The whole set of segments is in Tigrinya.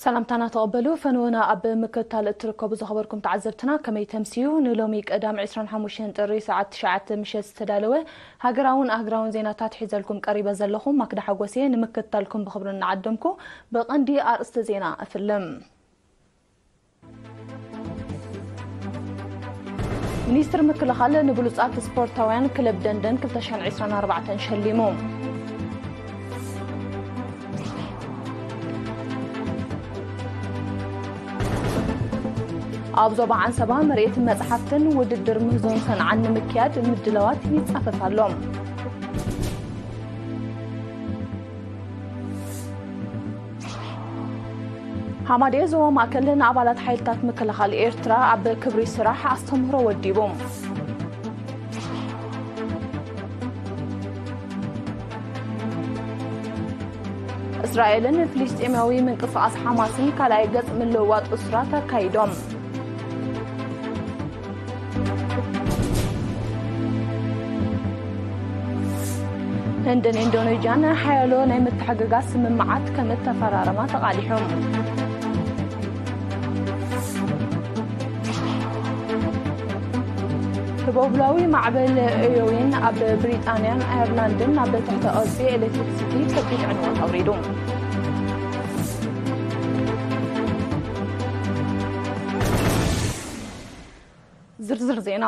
ሰላምታና ተቐበሉ። ፈንወና ኣብ ምክትታል እትርከቡ ዝኸበርኩም ተዓዘብትና ከመይ ተምስዩ? ንሎሚ ቀዳም ዕስራን ሓሙሽተን ጥሪ ሰዓት ትሽዓተ ምሸት ዝተዳለወ ሃገራውን ኣህግራውን ዜናታት ሒዘልኩም ቀሪበ ዘለኹ ማክዳ ሓጎሴ። ንምክትታልኩም ብኽብሪ እናዓደምኩ ብቐንዲ ኣርእስቲ ዜና እፍልም። ሚኒስትር ምክልኻል ንብሉጻት ስፖርታውያን ክለብ ደንደን ክልተ ሽሕን ዕስራን ኣርባዕተን ሸሊሙ። ኣብ ዞባ ዓንሰባ ምርኢት መጽሓፍትን ውድድር ምህዞን ሰንዓን ንምክያድ ምድላዋት ይጻፈፍ ኣሎ። ሃማዴ ዞባ ማእከል ንኣባላት ሓይልታት ምክልኻል ኤርትራ ኣብ ክብሪ ስራሕ ኣስተምህሮ ወዲቡ። እስራኤልን ፍልስጤማዊ ምንቅስቓስ ሓማስን ካልኣይ ገጽ ምልውዋጥ ኡስራት ኣካይዶም። ህንድን ኢንዶኔዥያን ሓያሎ ናይ ምትሕግጋዝ ስምምዓት ከም እተፈራረማ ተቓሊሑ። ህቦብላዊ ማዕበል ኤዮዊን ኣብ ብሪጣንያን ኣየርላንድን ኣብ ትሕቲ ቅርጺ ኤሌክትሪክሲቲ ከቢድ ዕንወት ኣውሪዱ። ዝርዝር ዜና።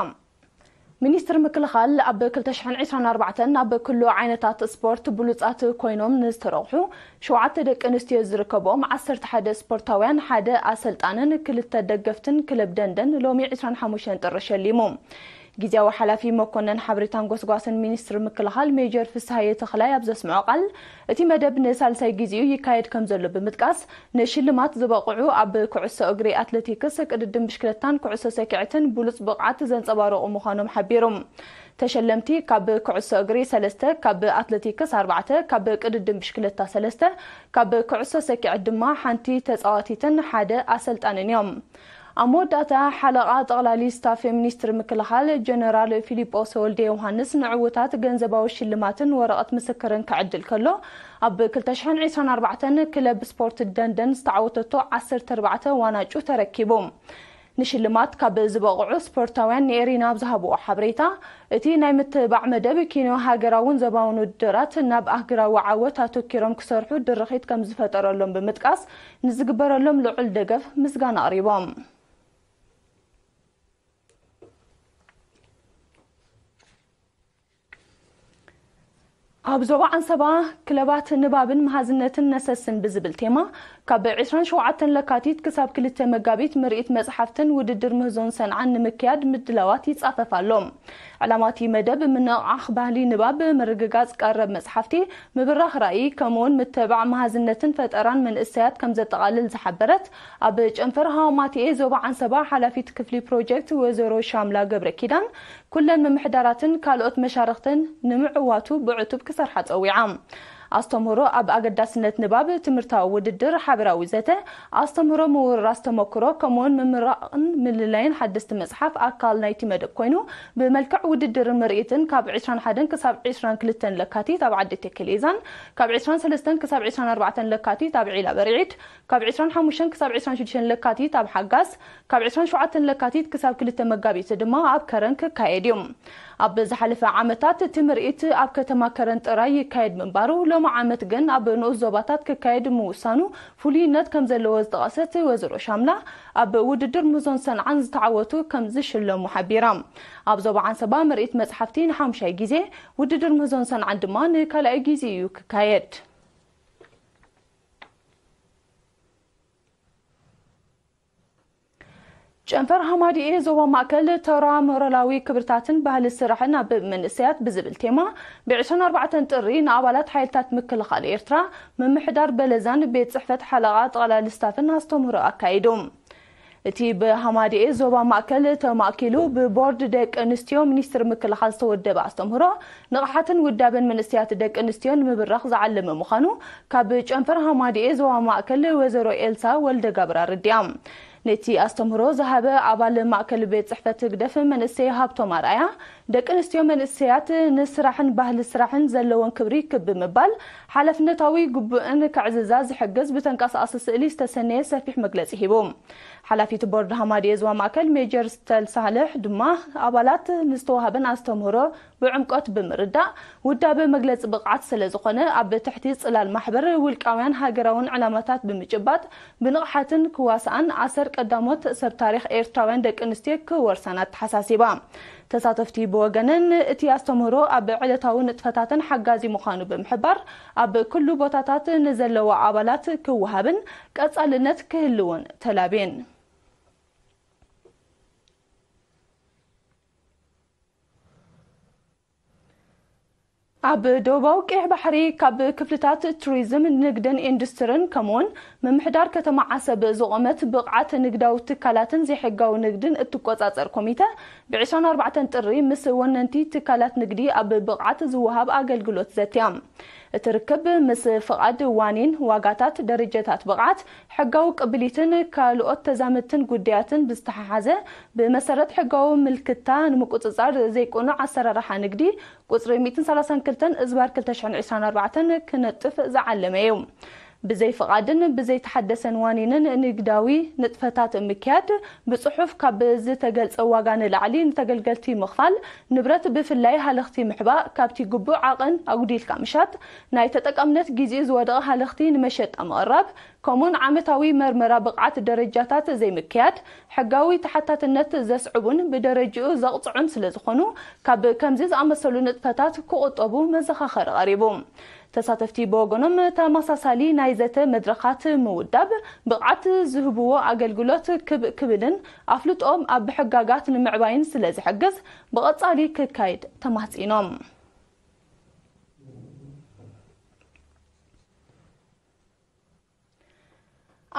ሚኒስትር ምክልኻል ኣብ ክልተ ሽሕን ዕስራን ኣርባዕተን ኣብ ኩሉ ዓይነታት ስፖርት ብሉጻት ኮይኖም ንዝተረቑሑ ሸውዓተ ደቂ ኣንስትዮ ዝርከብኦም ዓሰርተ ሓደ ስፖርታውያን፣ ሓደ ኣሰልጣንን ክልተ ደገፍትን ክለብ ደንደን ሎሚ ዕስራን ሓሙሽተን ጥሪ ሸሊሙ። ግዝያዊ ሓላፊ መኮነን ሓበሬታን ጎስጓስን ሚኒስትሪ ምክልኻል ሜጀር ፍስሃየ ተኽላይ ኣብ ዘስምዖ ቃል፣ እቲ መደብ ንሳልሳይ ግዜኡ ይካየድ ከም ዘሎ ብምጥቃስ፣ ንሽልማት ዝበቕዑ ኣብ ኩዕሶ እግሪ፣ ኣትሌቲክስ፣ ቅድድም ብሽክለታን ኩዕሶ ሰኪዐትን ብሉጽ ብቕዓት ዘንጸባረቑ ምዃኖም ሓቢሩ። ተሸለምቲ ካብ ኩዕሶ እግሪ ሰለስተ፣ ካብ ኣትሌቲክስ ኣርባዕተ፣ ካብ ቅድድም ብሽክለታ ሰለስተ፣ ካብ ኩዕሶ ሰኪዐት ድማ ሓንቲ ተጻዋቲትን ሓደ ኣሰልጣንን እዮም። ኣብ መወዳእታ ሓለቓ ጠቕላሊ ስታፍ ሚኒስትሪ ምክልኻል ጀነራል ፊሊጶስ ወልደ ዮሃንስ ንዕዉታት ገንዘባዊ ሽልማትን ወረቐት ምስክርን ክዕድል ከሎ፣ ኣብ ክልተ ሽሕን ዕስራን ኣርባዕተን ክለብ ስፖርት ደንደን ዝተዓወተቶ ዓሰርተ ኣርባዕተ ዋናጩ ተረኪቡ። ንሽልማት ካብ ዝበቕዑ ስፖርታውያን ንኤሪና ኣብ ዝሃብዎ ሓበሬታ፣ እቲ ናይ ምትብባዕ መደብ ኪኖ ሃገራውን ዞባውን ውድድራት ናብ ኣህግራዊ ዓወት ኣተኪሮም ክሰርሑ ድርኺት ከም ዝፈጠረሎም ብምጥቃስ፣ ንዝግበረሎም ልዑል ደገፍ ምስጋና ኣቕሪቦም። ኣብ ዞባ ዓንሰባ ክለባት ንባብን መሃዝነትን ነሰስን ብዝብል ቴማ፣ ካብ ዕስራን ሸውዓተን ለካቲት ክሳብ ክልተ መጋቢት ምርኢት መጽሓፍትን ውድድር ምህዞን ሰንዓን ንምክያድ ምድላዋት ይጻፈፍ ኣሎ። ዕላማ እቲ መደብ ምንቕቓሕ ባህሊ ንባብ፣ ምርግጋጽ ቀረብ መጽሓፍቲ፣ ምብራኽ ራእይ፣ ከምኡውን ምትብባዕ መሃዝነትን ፈጠራን መንእሰያት ከም ዘጠቓልል ዝሓበረት ኣብ ጨንፈር ሃዋማትኤ ዞባ ዓንሰባ ሓላፊት ክፍሊ ፕሮጀክት ወይዘሮ ሻምላ ገብረ ኪዳን፣ ኩለን ምምሕዳራትን ካልኦት መሻርኽትን ንምዕዋቱ ብዕቱብ ክሰርሓ ጸዊዓ። ኣስተምህሮ ኣብ ኣገዳስነት ንባብ፣ ትምህርታዊ ውድድር፣ ሓበራዊ ዘተ፣ ኣስተምህሮ ምውርራስ ተመክሮ፣ ከምኡውን ምምራቕን ምልላይን ሓደስቲ መጽሓፍ ኣካል ናይቲ መደብ ኮይኑ፣ ብመልክዕ ውድድርን ምርኢትን ካብ ዕስራን ሓደን ክሳብ ዕስራን ክልተን ለካቲት ኣብ ዓዲ ቴክሌዛን፣ ካብ ዕስራን ሰለስተን ክሳብ ዕስራን ኣርባዕተን ለካቲት ኣብ ዒላ በርዒድ፣ ካብ ዕስራን ሓሙሽተን ክሳብ ዕስራን ሽዱሽተን ለካቲት ኣብ ሓጋዝ፣ ካብ ዕስራን ሸውዓተን ለካቲት ክሳብ ክልተ መጋቢት ድማ ኣብ ከረን ክካየድ እዩ። ኣብ ዝሓለፈ ዓመታት እቲ ምርኢት ኣብ ከተማ ከረን ጥራይ ይካየድ ምንባሩ፣ ሎሚ ዓመት ግን ኣብ ንኡስ ዞባታት ክካየድ ምውሳኑ ፍሉይነት ከም ዘለዎ ዝጠቐሰት ወይዘሮ ሻምላ፣ ኣብ ውድድር ምህዞን ሰንዓን ዝተዓወቱ ከም ዝሽለሙ ሓቢራ። ኣብ ዞባ ዓንሰባ ምርኢት መጽሓፍቲ ንሓሙሻይ ግዜ፣ ውድድር ምህዞን ሰንዓን ድማ ንካልኣይ ግዜ እዩ ክካየድ። ጨንፈር ሃማዲኤ ዞባ ማእከል ተራ ሞራላዊ ክብርታትን ባህሊ ስራሕን ኣብ መንእሰያት ብዝብል ቴማ፣ ብዕስራን ኣርባዕተን ጥሪ ንኣባላት ሓይልታት ምክልኻል ኤርትራ፣ ምምሕዳር በለዛን ቤት ጽሕፈት ሓለቓ ጠቕላሊ ስታፍን ኣስተምህሮ ኣካይዱ። እቲ ብሃማድኤ ዞባ ማእከል ተማእኪሉ ብቦርድ ደቂ ኣንስትዮ ሚኒስትሪ ምክልኻል ዝተወደበ ኣስተምህሮ፣ ንቕሓትን ውዳበን መንእሰያት ደቂ ኣንስትዮ ንምብራኽ ዝዓለመ ምዃኑ ካብ ጨንፈር ሃማድኤ ዞባ ማእከል ወይዘሮ ኤልሳ ወልደጋብር ኣረዲኣ። ነቲ ኣስተምህሮ ዝሃበ ኣባል ማእከል ቤት ጽሕፈት ህግደፍ መንእሰይ ሃብቶም ኣርኣያ፣ ደቂ ኣንስትዮ መንእሰያት ንስራሕን ባህሊ ስራሕን ዘለወን ክብሪ ክብ ብምባል፣ ሓላፍነታዊ ግቡእን ከዕዝዛ ዝሕግዝ ብተንቀሳቓሲ ስእሊ ዝተሰነየ ሰፊሕ መግለጺ ሂቡ። ሓላፊት ቦርድ ሃማድኤ ዞባ ማእከል ሜጀር ስተል ሳልሕ ድማ፣ ኣባላት ንዝተዋህበን ኣስተምህሮ ብዕምቆት ብምርዳእ፣ ውዳበ መግለጺ ብቕዓት ስለ ዝኾነ፣ ኣብ ትሕቲ ጽላል ማሕበር ውልቃውያን ሃገራውን ዕላማታት ብምጭባጥ፣ ብንቕሓትን ክዋስኣን ኣሰር ቀዳሞት ሰብ ታሪኽ ኤርትራውያን ደቂ ኣንስትዮ ክወርሳን ኣተሓሳሲባ። ተሳተፍቲ ብወገነን፣ እቲ ኣስተምህሮ ኣብ ዕለታዊ ንጥፈታተን ሓጋዚ ምዃኑ ብምሕባር፣ ኣብ ኩሉ ቦታታት ንዘለዋ ኣባላት ክወሃብን ቀጻልነት ክህልዎን ተላብየን። ኣብ ደቡባዊ ቀይሕ ባሕሪ ካብ ክፍልታት ቱሪዝም፣ ንግድን ኢንዱስትርን ከምኡውን ምምሕዳር ከተማ ዓሰብ ዝቖመት ብቕዓት ንግዳዊ ትካላትን ዘይሕጋዊ ንግድን እትቆጻጸር ኮሚተ ብ ዕስራን ኣርባዕተን ጥሪ ምስ ወነንቲ ትካላት ንግዲ ኣብ ብቕዓት ዝወሃብ ኣገልግሎት ዘትያ። እቲ ርክብ ምስ ፍቓድ ዋኒን፣ ዋጋታት፣ ደረጃታት ብቕዓት፣ ሕጋዊ ቅብሊትን ካልኦት ተዛመድትን ጉዳያትን ብዝተሓሓዘ፣ ብመሰረት ሕጋዊ ምልክታ ንምቁጽጻር ዘይቅኑዕ ኣሰራርሓ ንግዲ ቁጽሪ ሚእትን ሰላሳን ክልተን እዝባር ክልተ ሽሕን ዕስራን ኣርባዕተን ክነጥፍ ዝዓለመ እዩ። ብዘይ ፍቓድን ብዘይ ተሓደሰን ዋኒንን ንግዳዊ ንጥፈታት ምክያድ፣ ብጽሑፍ ካብ ዝተገልጸ ዋጋ ንላዕሊ ንተገልገልቲ ምኽፋል፣ ንብረት ብፍላይ ሃለኽቲ ምሕባእ፣ ካብቲ ግቡእ ዓቐን ኣጉዲልካ ምሻጥ፣ ናይ ተጠቃምነት ግዜኡ ዝወደቐ ሃለኽቲ ንመሸጣ ምቕራብ፣ ከምኡውን ዓመታዊ መርመራ ብቕዓት ደረጃታት ዘይምክያድ፣ ሕጋዊ ተሓታትነት ዘስዕቡን ብደረጅኡ ዘቕጽዑን ስለ ዝኾኑ፣ ካብ ከምዚ ዝኣመሰሉ ንጥፈታት ክቑጠቡ መዘኻኸሪ ቀሪቡ። ተሳተፍቲ ብወገኖም፣ ተመሳሳሊ ናይ ዘተ መድረኻት ምውዳብ፣ ብቕዓት ዝህብዎ ኣገልግሎት ክብ ክብልን ኣፍልጦም ኣብ ሕጋጋት ንምዕባይን ስለ ዝሕግዝ፣ ብቐጻሊ ክካየድ ተማሕጺኖም።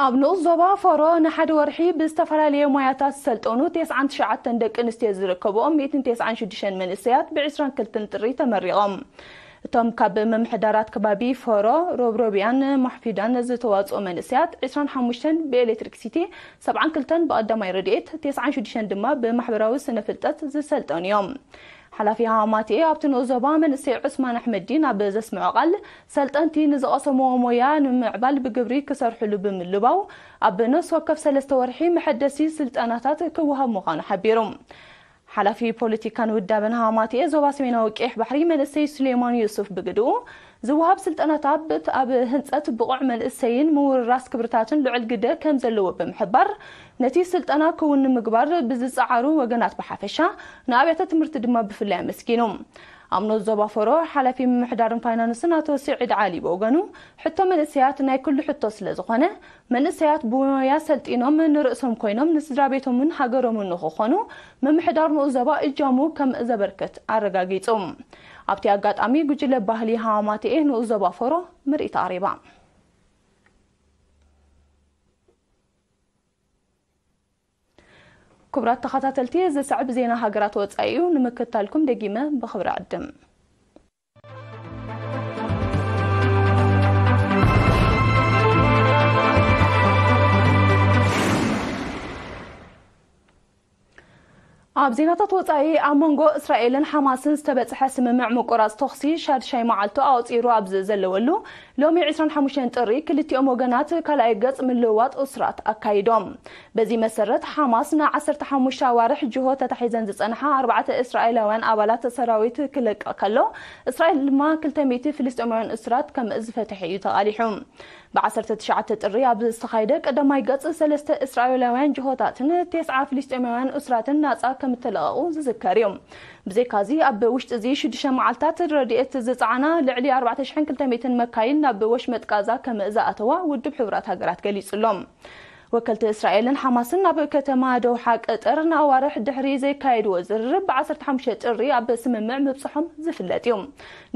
ኣብ ንኡስ ዞባ ፎሮ ንሓደ ወርሒ ብዝተፈላለየ ሞያታት ዝሰልጠኑ ተስዓን ትሽዓተን ደቂ ኣንስትዮ ዝርከብኦም ሚእትን ተስዓን ሽዱሽተን መንእሰያት ብ ዕስራን ክልተን ጥሪ ተመሪቖም። እቶም ካብ ምምሕዳራት ከባቢ ፎሮ፣ ሮብሮብያን ማሕፊዳን ዝተዋጽኦ መንእሰያት፣ ዕስራን ሓሙሽተን ብኤሌክትሪክሲቲ፣ ሰብዓን ክልተን ብቐዳማይ ረድኤት፣ ተስዓን ሽዱሽተን ድማ ብማሕበራዊ ስነ ፍልጠት ዝሰልጠኑ እዮም። ሓላፊ ሃማቴ ኣብቲ ንኡስ ዞባ መንእሰይ ዑስማን ኣሕመዲን ኣብ ዘስምዖ ቃል፣ ሰልጠንቲ ንዝቐሰምዎ ሞያ ንምምዕባል ብግብሪ ክሰርሕሉ ብምልባው፣ ኣብ ነፍሲ ወከፍ ሰለስተ ወርሒ መሐደሲ ስልጠናታት ክወሃብ ምዃኑ ሓቢሩ። ሓላፊ ፖለቲካን ውዳበን ሃማቴ ዞባ ሰሜናዊ ቀይሕ ባሕሪ መንእሰይ ሱሌማን ዩሱፍ ብግድኡ፣ ዝወሃብ ስልጠናታት ኣብ ህንጸት ብቑዕ መንእሰይን ምውርራስ ክብርታትን ልዑል ግደ ከም ዘለዎ ብምሕባር፣ ነቲ ስልጠና ክውን ንምግባር ብዝጸዓሩ ወገናት ብሓፈሻ፣ ንኣብያተ ትምህርቲ ድማ ብፍላይ ኣመስጊኑ። ኣብ ንኡስ ዞባ ፎሮ ሓላፊ ምምሕዳርን ፋይናንስን ኣቶ ስዒድ ዓሊ ብወገኑ፣ ሕቶ መንእሰያት ናይ ኩሉ ሕቶ ስለ ዝኾነ፣ መንእሰያት ብሞያ ሰልጢኖም ንርእሶም ኮይኖም ንስድራ ቤቶምን ሃገሮምን ንኽኾኑ፣ ምምሕዳር ንኡስ ዞባ እጃሙ ከም ዘበርክት ኣረጋጊጹ። ኣብቲ ኣጋጣሚ፣ ጉጅለ ባህሊ ሃማቴ ንኡስ ዞባ ፎሮ ምርኢት ኣቕሪባ። ክቡራት ተኸታተልቲ፣ ዝስዕብ ዜና ሃገራት ወጻኢ እዩ። ንምክትታልኩም ደጊመ ብኽብሪ ዕድም። ኣብ ዜናታት ወጻኢ፣ ኣብ መንጎ እስራኤልን ሓማስን ዝተበጽሐ ስምምዕ ምቁራጽ ተኹሲ ሻድሻይ መዓልቱ ኣቑጺሩ ኣብ ዘለወሉ፣ ሎሚ ዕስራን ሓሙሽተን ጥሪ ክልቲኦም ወገናት ካልኣይ ገጽ ምልውዋጥ እስራት ኣካይዶም። በዚ መሰረት፣ ሓማስ ንዓሰርተ ሓሙሽተ ኣዋርሕ ጅሆ ተታሒዘን ዝጸንሓ ኣርባዕተ እስራኤላውያን ኣባላት ሰራዊት ክለቅቕ ከሎ፣ እስራኤል ድማ ክልተ ሚእቲ ፍልስጤማውያን እስራት ከም ዝፈትሐ እዩ ተቓሊሑ። ብ ዓሰርተ ትሽዓተ ጥሪ ኣብ ዝተኻየደ ቀዳማይ ገጽ፣ ሰለስተ እስራኤላውያን ጅሆታትን ቴስዓ ፍልስጤማውያን እስራትን ናጻ ከም እተለቐቑ ዝዝከር እዩ። ብዘይካዚ፣ ኣብ ውሽጢ እዚ ሽዱሽተ መዓልታት ረድኤት ዝጸዓና ልዕሊ ኣርባዕተ ሽሕን ክልተ ሚእትን መካይን ናብ ወሽመጥ ጋዛ ከም ዝኣተዋ ውድብ ሕቡራት ሃገራት ገሊጹ ኣሎ። ወከልቲ እስራኤልን ሓማስን ኣብ ከተማ ዶውሓ ቀጠር ንኣዋርሕ ድሕሪ ዘካየድዎ ዝርርብ፣ ብ15 ጥሪ ኣብ ስምምዕ ምብጽሖም ዝፍለጥ እዩ።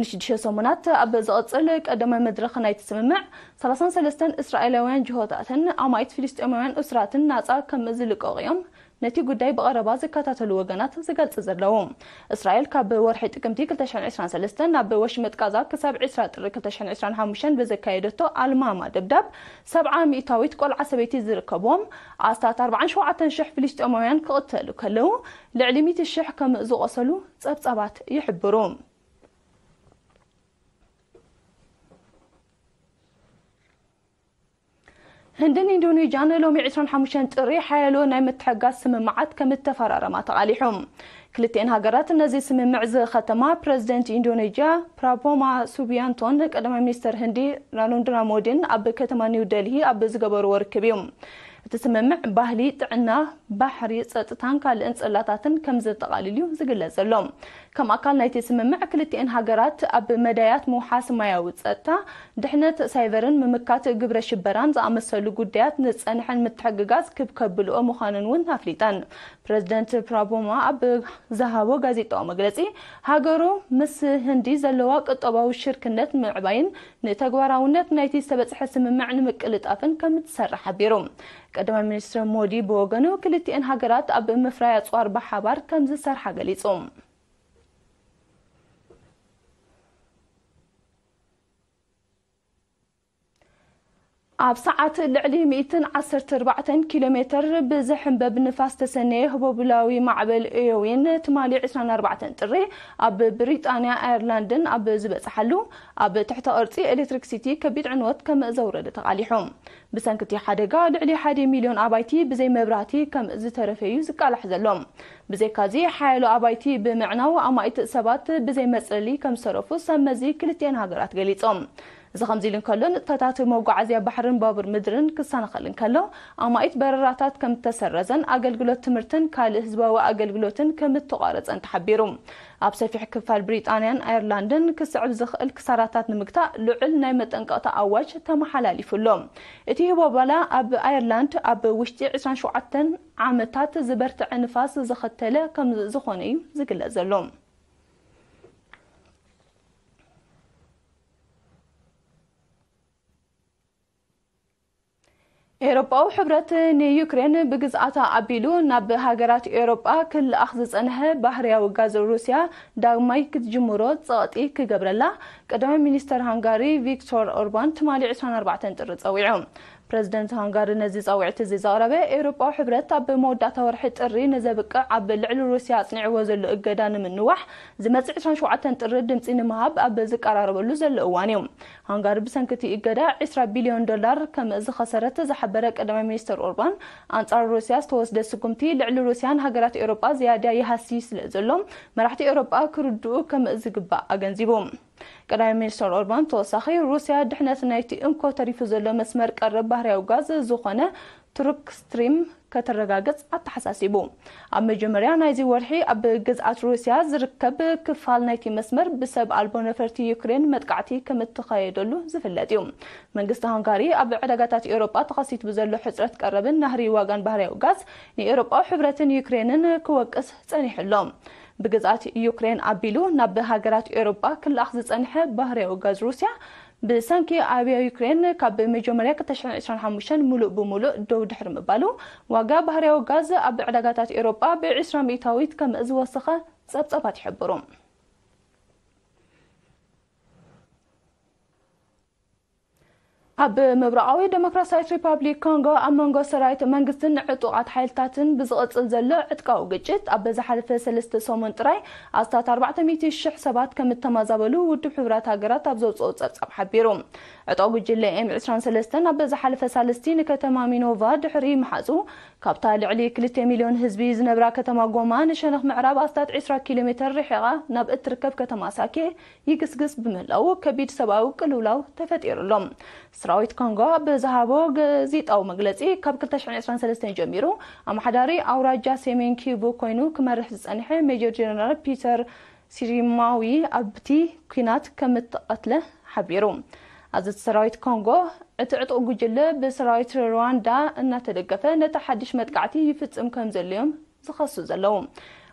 ንሽዱሽተ ሰሙናት ኣብ ዝቕጽል ቀዳማይ መድረኽ ናይቲ ስምምዕ፣ 33 እስራኤላውያን ጅሆታትን ኣማኢት ፍልስጤማውያን እሱራትን ናጻ ከም ዝልቀቑ እዮም ነቲ ጉዳይ ብቐረባ ዝከታተሉ ወገናት ዝገልጽ ዘለዉ። እስራኤል ካብ ወርሒ ጥቅምቲ 2023 ናብ ወሽመጥ ጋዛ ክሳብ 20 ጥሪ 2025 ብዘካየደቶ ኣልማማ ደብዳብ፣ 70% ቆልዓ ሰበይቲ ዝርከብዎም ኣስታት 47,000 ፍልስጤማውያን ክቕተሉ ከለዉ፣ ልዕሊ 100,000 ከም ዝቖሰሉ ጸብጻባት ይሕብሩ። ህንድን ኢንዶኔዥያን ሎሚ 25 ጥሪ ሓያሎ ናይ ምትሕጋዝ ስምምዓት ከም እተፈራረማ ተቓሊሑ። ክልቲኤን ሃገራት ነዚ ስምምዕ ዝኸተማ ፕረዚደንት ኢንዶኔዥያ ፕራቦማ ሱቢያንቶን ቀዳማይ ሚኒስተር ህንዲ ናሬንድራ ሞዲን ኣብ ከተማ ኒው ደልሂ ኣብ ዝገበርዎ ርክብ እዩ። እቲ ስምምዕ ባህሊ፣ ጥዕና፣ ባሕሪ፣ ጸጥታን ካልእን ጽላታትን ከም ዘጠቓልል እዩ ዝግለጽ ዘሎ። ከም ኣካል ናይቲ ስምምዕ፣ ክልቲኤን ሃገራት ኣብ መዳያት ምውሓስ ማያዊ ጸጥታ፣ ድሕነት ሳይበርን ምምካት ግብረ ሽበራን ዝኣመሰሉ ጉዳያት ንጸንሐን ምትሕግጋዝ ክብ ከብልኦ ምዃነን እውን ኣፍሊጠን። ፕረዚደንት ፕራቦማ ኣብ ዝሃቦ ጋዜጣዊ መግለጺ፣ ሃገሩ ምስ ህንዲ ዘለዋ ቁጠባዊ ሽርክነት ንምዕባይን ንተግባራውነት ናይቲ ዝተበጽሐ ስምምዕ ንምቅልጣፍን ከም እትሰርሕ ሓቢሩ። ቀዳማይ ሚኒስትር ሞዲ ብወገኑ፣ ክልቲኤን ሃገራት ኣብ ምፍራይ ኣጽዋር ብሓባር ከም ዝሰርሓ ገሊጹ። ኣብ ሰዓት ልዕሊ 114 ኪሎ ሜተር ብዝሕንበብ ንፋስ ተሰነየ ህቦብላዊ ማዕበል ኤዮዊን ትማሊ 24 ጥሪ ኣብ ብሪጣንያ ኣየርላንድን ኣብ ዝበጽሓሉ፣ ኣብ ትሕተ ቅርጺ ኤሌክትሪክ ሲቲ ከቢድ ዕንወት ከም ዘውረደ ተቓሊሑ። ብሰንኪ እቲ ሓደጋ፣ ልዕሊ ሓደ ሚልዮን ኣባይቲ ብዘይ መብራህቲ ከም ዝተረፈ እዩ ዝቃላሕ ዘሎ። ብዘይካዚ፣ ሓያሎ ኣባይቲ ብምዕናው፣ ኣማኢት ሰባት ብዘይ መጽለሊ ከም ዝተረፉ ሰብ መዚ ክልቲኤን ሃገራት ገሊጾም። እዚ ከምዚ ኢሉ እንከሎ፣ ንጥፈታት መጓዓዝያ ባሕርን ባቡር ምድርን ክሰናኸል እንከሎ፣ ኣማኢት በረራታት ከም እተሰረዘን ኣገልግሎት ትምህርትን ካልእ ህዝባዊ ኣገልግሎትን ከም እተቋረጸን ተሓቢሩ። ኣብ ሰፊሕ ክፋል ብሪጣንያን ኣየርላንድን ክስዕብ ዝኽእል ክሳራታት ንምግታእ ልዑል ናይ መጠንቀቕታ ኣዋጅ ተመሓላሊፉ ኣሎ። እቲ ህቦብላ ኣብ ኣየርላንድ ኣብ ውሽጢ 27 ዓመታት ዝበርትዐ ንፋስ ዘኸተለ ከም ዝኾነ እዩ ዝግለጽ ዘሎ። ኤውሮጳዊ ሕብረት ንዩክሬን ብግዝኣታ ኣቢሉ ናብ ሃገራት ኤውሮጳ ክልኣኽ ዝጸንሐ ባህርያዊ ጋዝ ሩስያ ዳግማይ ክትጅምሮ ጸቕጢ ክገብረላ ቀዳማይ ሚኒስተር ሃንጋሪ ቪክቶር ኦርባን ትማሊ 24 ጥሪ ጸዊዑ። ፕረዚደንት ሃንጋሪ ነዚ ጻውዒት እዚ ዘቕረበ፣ ኤውሮጳዊ ሕብረት ኣብ መወዳእታ ወርሒ ጥሪ ንዘብቅዕ ኣብ ልዕሊ ሩስያ ኣጽኒዕዎ ዘሎ እገዳ ንምንዋሕ ዝመጽእ 27 ጥሪ ድምጺ ንምሃብ ኣብ ዝቀራረበሉ ዘሎ እዋን እዩ። ሃንጋሪ ብሰንኪ እቲ እገዳ 20 ቢልዮን ዶላር ከም ዝኸሰረት ዝሓበረ ቀዳማይ ሚኒስተር ኦርባን፣ ኣንጻር ሩስያ ዝተወስደ ስጉምቲ ልዕሊ ሩስያን ሃገራት ኤውሮጳ ዝያዳ ይሃሲ ስለ ዘሎ፣ መራሕቲ ኤውሮጳ ክርድኡ ከም ዝግባእ ኣገንዚቡ። ቀዳማይ ሚኒስተር ኦርባን ተወሳኺ፣ ሩስያ ድሕነት ናይቲ እንኮ ተሪፉ ዘሎ መስመር ቀረብ ባህርያዊ ጋዝ ዝኾነ ቱርክ ስትሪም ከተረጋግጽ ኣተሓሳሲቡ። ኣብ መጀመርያ ናይዚ ወርሒ ኣብ ግዝኣት ሩስያ ዝርከብ ክፋል ናይቲ መስመር ብሰብ ኣልቦ ነፈርቲ ዩክሬን መጥቃዕቲ ከም እተኻየደሉ ዝፍለጥ እዩ። መንግስቲ ሃንጋሪ ኣብ ዕዳጋታት ኤውሮጳ ተኸሲቱ ብዘሎ ሕጽረት ቀረብን ናህሪ ዋጋን ባህርያዊ ጋዝ ንኤውሮጳዊ ሕብረትን ዩክሬንን ክወቅስ ጸኒሑ ኣሎ። ብግዝኣት ዩክሬን ኣቢሉ ናብ ሃገራት ኤውሮጳ ክልኣኽ ዝጸንሐ ባህርያዊ ጋዝ ሩስያ፣ ብሰንኪ ኣብያ ዩክሬን ካብ መጀመርያ 2025 ምሉእ ብምሉእ ደው ድሕሪ ምባሉ፣ ዋጋ ባህርያዊ ጋዝ ኣብ ዕዳጋታት ኤውሮጳ ብ20% ከም ዝወሰኸ ጸብጻባት ይሕብሩ። ኣብ ምብራቓዊ ዴሞክራሲያዊት ሪፓብሊክ ኮንጎ ኣብ መንጎ ሰራዊት መንግስትን ዕጡቓት ሓይልታትን ብዝቕጽል ዘሎ ዕጥቃዊ ግጭት፣ ኣብ ዝሓለፈ ሰለስተ ሰሙን ጥራይ ኣስታት 400,000 ሰባት ከም እተመዛበሉ ውድብ ሕቡራት ሃገራት ኣብ ዘውጽኦ ጸብጻብ ሓቢሩ። ዕጡቕ ጉጅለ ኤም23 ኣብ ዝሓለፈ ሳልስቲ ንከተማ ሚኖቫ ድሕሪ ምሓዙ፣ ካብታ ልዕሊ ክልተ ሚልዮን ህዝቢ ዝነብራ ከተማ ጎማ ንሸነኽ ምዕራብ ኣስታት 20 ኪሎ ሜተር ርሒቓ ናብ እትርከብ ከተማ ሳኬ ይግስግስ ብምህላዉ፣ ከቢድ ሰብኣዊ ቅልውላው ተፈጢሩ ኣሎ። ሰራዊት ኮንጎ ኣብ ዝሃቦ ጋዜጣዊ መግለጺ፣ ካብ 2023 ጀሚሩ ኣመሓዳሪ ኣውራጃ ሰሜን ኪቩ ኮይኑ ክመርሕ ዝጸንሐ ሜጀር ጀነራል ፒተር ሲሪማዊ ኣብቲ ኲናት ከም እተቐትለ ሓቢሩ። ኣዘዝቲ ሰራዊት ኮንጎ፣ እቲ ዕጡቕ ጉጅለ ብሰራዊት ሩዋንዳ እናተደገፈ ነቲ ሓድሽ መጥቃዕቲ ይፍጽም ከም ዘሎ'ዮም ዝኸሱ ዘለዉ።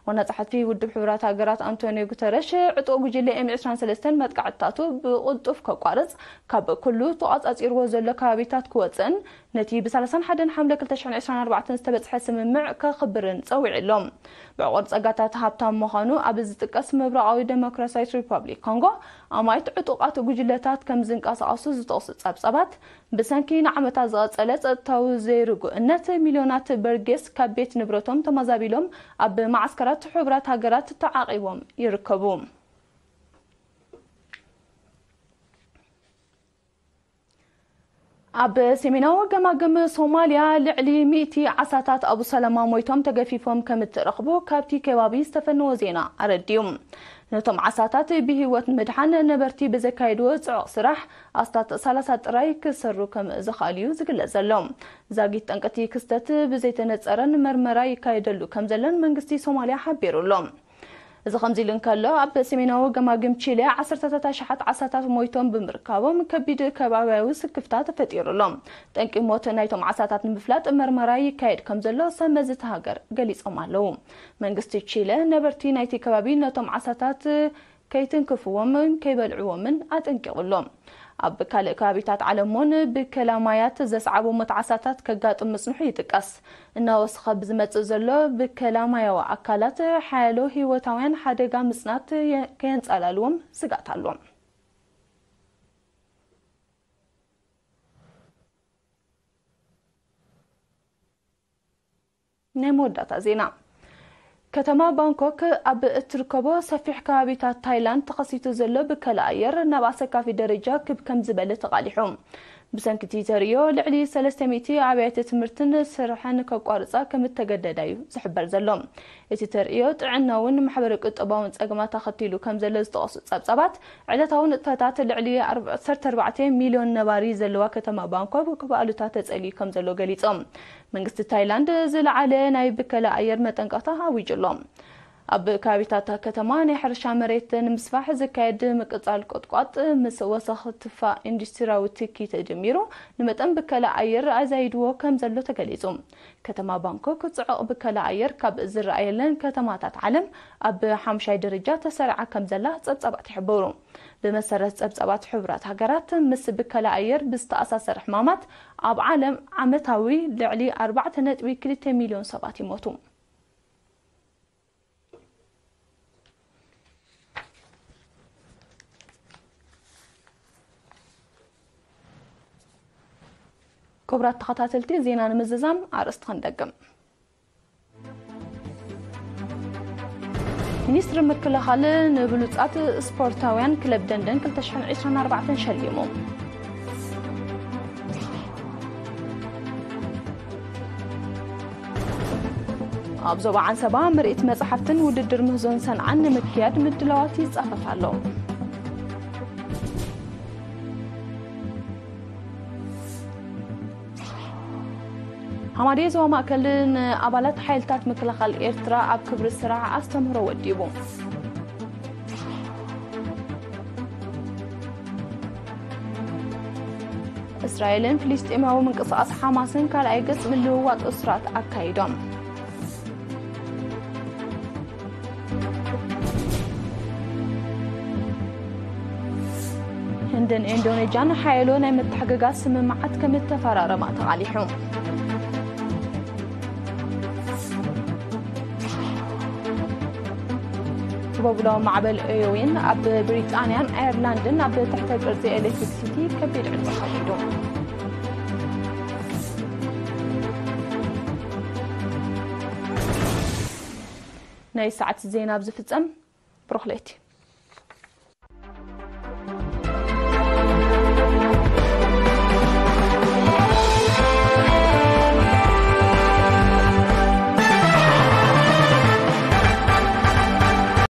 ዋና ጸሓፊ ውድብ ሕቡራት ሃገራት ኣንቶኒዮ ጉተረሽ፣ ዕጡቕ ጉጅለ ኤም ዕስራን ሰለስተን መጥቃዕትታቱ ብቕልጡፍ ከቋርጽ፣ ካብ ኩሉ ተቋጻጺርዎ ዘሎ ከባቢታት ክወጽእን ነቲ ብ ሰላሳን ሓደን ሓምለ ክልተ ሽሕን ዕስራን ኣርባዕተን ዝተበጽሐ ስምምዕ ከኽብርን ጸዊዑ ኣሎ። ብዕቑር ጸጋታት ሃብታም ምዃኑ ኣብ ዝጥቀስ ምብራቓዊ ዴሞክራሲያዊት ሪፓብሊክ ኮንጎ፣ ኣማኢት ዕጡቓት ጉጅለታት ከም ዝንቀሳቐሱ ዝጠቕሱ ጸብጻባት፣ ብሰንኪ ንዓመታት ዝቐጸለ ጸጥታዊ ዘይርጉእነት፣ ሚልዮናት በርጌስ ካብ ቤት ንብረቶም ተመዛቢሎም ኣብ ማዓስከራት ሕቡራት ሃገራት ተዓቒቦም ይርከቡ። ኣብ ሰሜናዊ ገማግም ሶማልያ ልዕሊ ሚእቲ ዓሳታት ኣቡ ሰለማ ሞይቶም ተገፊፎም ከም እትረኽቡ ካብቲ ከባቢ ዝተፈነወ ዜና ኣረዲኡ። ነቶም ዓሳታት ብህይወት ንምድሓን ነበርቲ ብዘካየድዎ ጽዑቕ ስራሕ፣ ኣስታት ሰላሳ ጥራይ ክሰሩ ከም ዝኽኣሉ እዩ ዝግለጽ ዘሎ። ዛጊት ጠንቅቲ ክስተት ብዘይተነጸረን መርመራ ይካየደሉ ከም ዘሎን መንግስቲ ሶማልያ ሓቢሩ ኣሎ። እዚ ከምዚ ኢሉ እንከሎ፣ ኣብ ሰሜናዊ ገማግም ቺለ ዓሰርተታት ኣሽሓት ዓሳታት ሞይቶም ብምርካቦም ከቢድ ከባብያዊ ስክፍታ ተፈጢሩ ኣሎ። ጠንቂ ሞት ናይቶም ዓሳታት ንምፍላጥ መርመራ ይካየድ ከም ዘሎ ሰብ መዚ እቲ ሃገር ገሊጾም ኣለዉ። መንግስቲ ቺለ ነበርቲ ናይቲ ከባቢ ነቶም ዓሳታት ከይትንክፍዎምን ከይበልዕዎምን ኣጠንቂቑ ኣሎ። ኣብ ካልእ ከባቢታት ዓለም እውን ብከላ ማያት ዘስዓቡ ሞት ዓሳታት ከጋጥም ምጽንሑ ይጥቀስ። እናወሰኸ ብዝመጽእ ዘሎ ብከላ ማያዊ ኣካላት ሓያሎ ህይወታውያን ሓደጋ ምጽናት የ-፣ ከየንጸላልዎም ስግኣት ኣሎ። ናይ መወዳእታ ዜና። ከተማ ባንኮክ ኣብ እትርከቦ ሰፊሕ ከባቢታት ታይላንድ ተኸሲቱ ዘሎ ብከላ ኣየር ናብ ኣሰካፊ ደረጃ ክብ ከም ዝበለ ተቓሊሑ። ብሰንኪ እቲ ተርእዮ ልዕሊ ሰለስተ ሚእቲ ኣብያተ ትምህርትን ስራሕን ከቋርጻ ከም እተገደዳ እዩ ዝሕበር ዘሎ። እቲ ተርእዮ ጥዕናውን ማሕበረ ቁጠባውን ጸገማት ኣኸቲሉ ከም ዘሎ ዝጠቐሱ ጸብጻባት፣ ዕለታዊ ንጥፈታት ልዕሊ ዓሰርተ ኣርባዕተ ሚልዮን ነባሪ ዘለዋ ከተማ ባንኮክ ክበኣሉታ ተጸልዩ ከም ዘሎ ገሊጾም። መንግስቲ ታይላንድ ዝለዓለ ናይ ብከላ ኣየር መጠንቀቕታ ኣዊጁ ኣሎ። ኣብ ከባቢታት ከተማ ናይ ሕርሻ መሬት ንምስፋሕ ዝካየድ ምቅጻል ቁጥቋጥ ምስ ወሰኽ ትፋ ኢንዱስትሪያዊ ትኪ ተጀሚሩ ንመጠን ብከላ ኣየር ኣዛይድዎ ከም ዘሎ ተገሊጹ። ከተማ ባንኮክ ጽዑቕ ብከላ ኣየር ካብ ዝረኣየለን ከተማታት ዓለም ኣብ ሓምሻይ ደረጃ ተሰሪዓ ከም ዘላ ጸብጻባት ይሕብሩ። ብመሰረት ጸብጻባት ሕቡራት ሃገራት፣ ምስ ብከላ ኣየር ብዝተኣሳሰር ሕማማት ኣብ ዓለም ዓመታዊ ልዕሊ ኣርባዕተ ነጥቢ ክልተ ሚልዮን ሰባት ይሞቱ። ክቡራት ተኸታተልቲ፣ ዜና ንምዝዛም ኣርእስቲ ክንደግም። ሚኒስትሪ ምክልኻል ንብሉጻት ስፖርታውያን ክለብ ደንደን ክልተ ሽሕን ዕስራን ኣርባዕተን ሸሊሙ። ኣብ ዞባ ዓንሰባ ምርኢት መጽሓፍትን ውድድር ምህዞን ሰንዓን ንምክያድ ምድላዋት ይጻፈፍ ኣሎ። ሃማደኤ ዞባ ማእከል ንኣባላት ሓይልታት ምክልኻል ኤርትራ ኣብ ክብሪ ስራሕ ኣስተምህሮ ወዲቡ። እስራኤልን ፍልስጤማዊ ምንቅስቓስ ሓማስን ካልኣይ ገጽ ምልውዋጥ እስራት ኣካይዶም። ህንድን ኢንዶኔዥያን ሓያሎ ናይ ምትሕግጋዝ ስምምዓት ከም እተፈራረማ ተቓሊሑ። ህቦብላዊ ማዕበል ኤዮዊን ኣብ ብሪጣንያን ኣየርላንድን ኣብ ትሕተ ቅርጺ ኤሌክትሪክሲቲ ከቢድ ዕንወት ኣውሪዱ። ናይ ሰዓት ዜና ኣብ ዝፍጸም። ብሩኽ ለይቲ።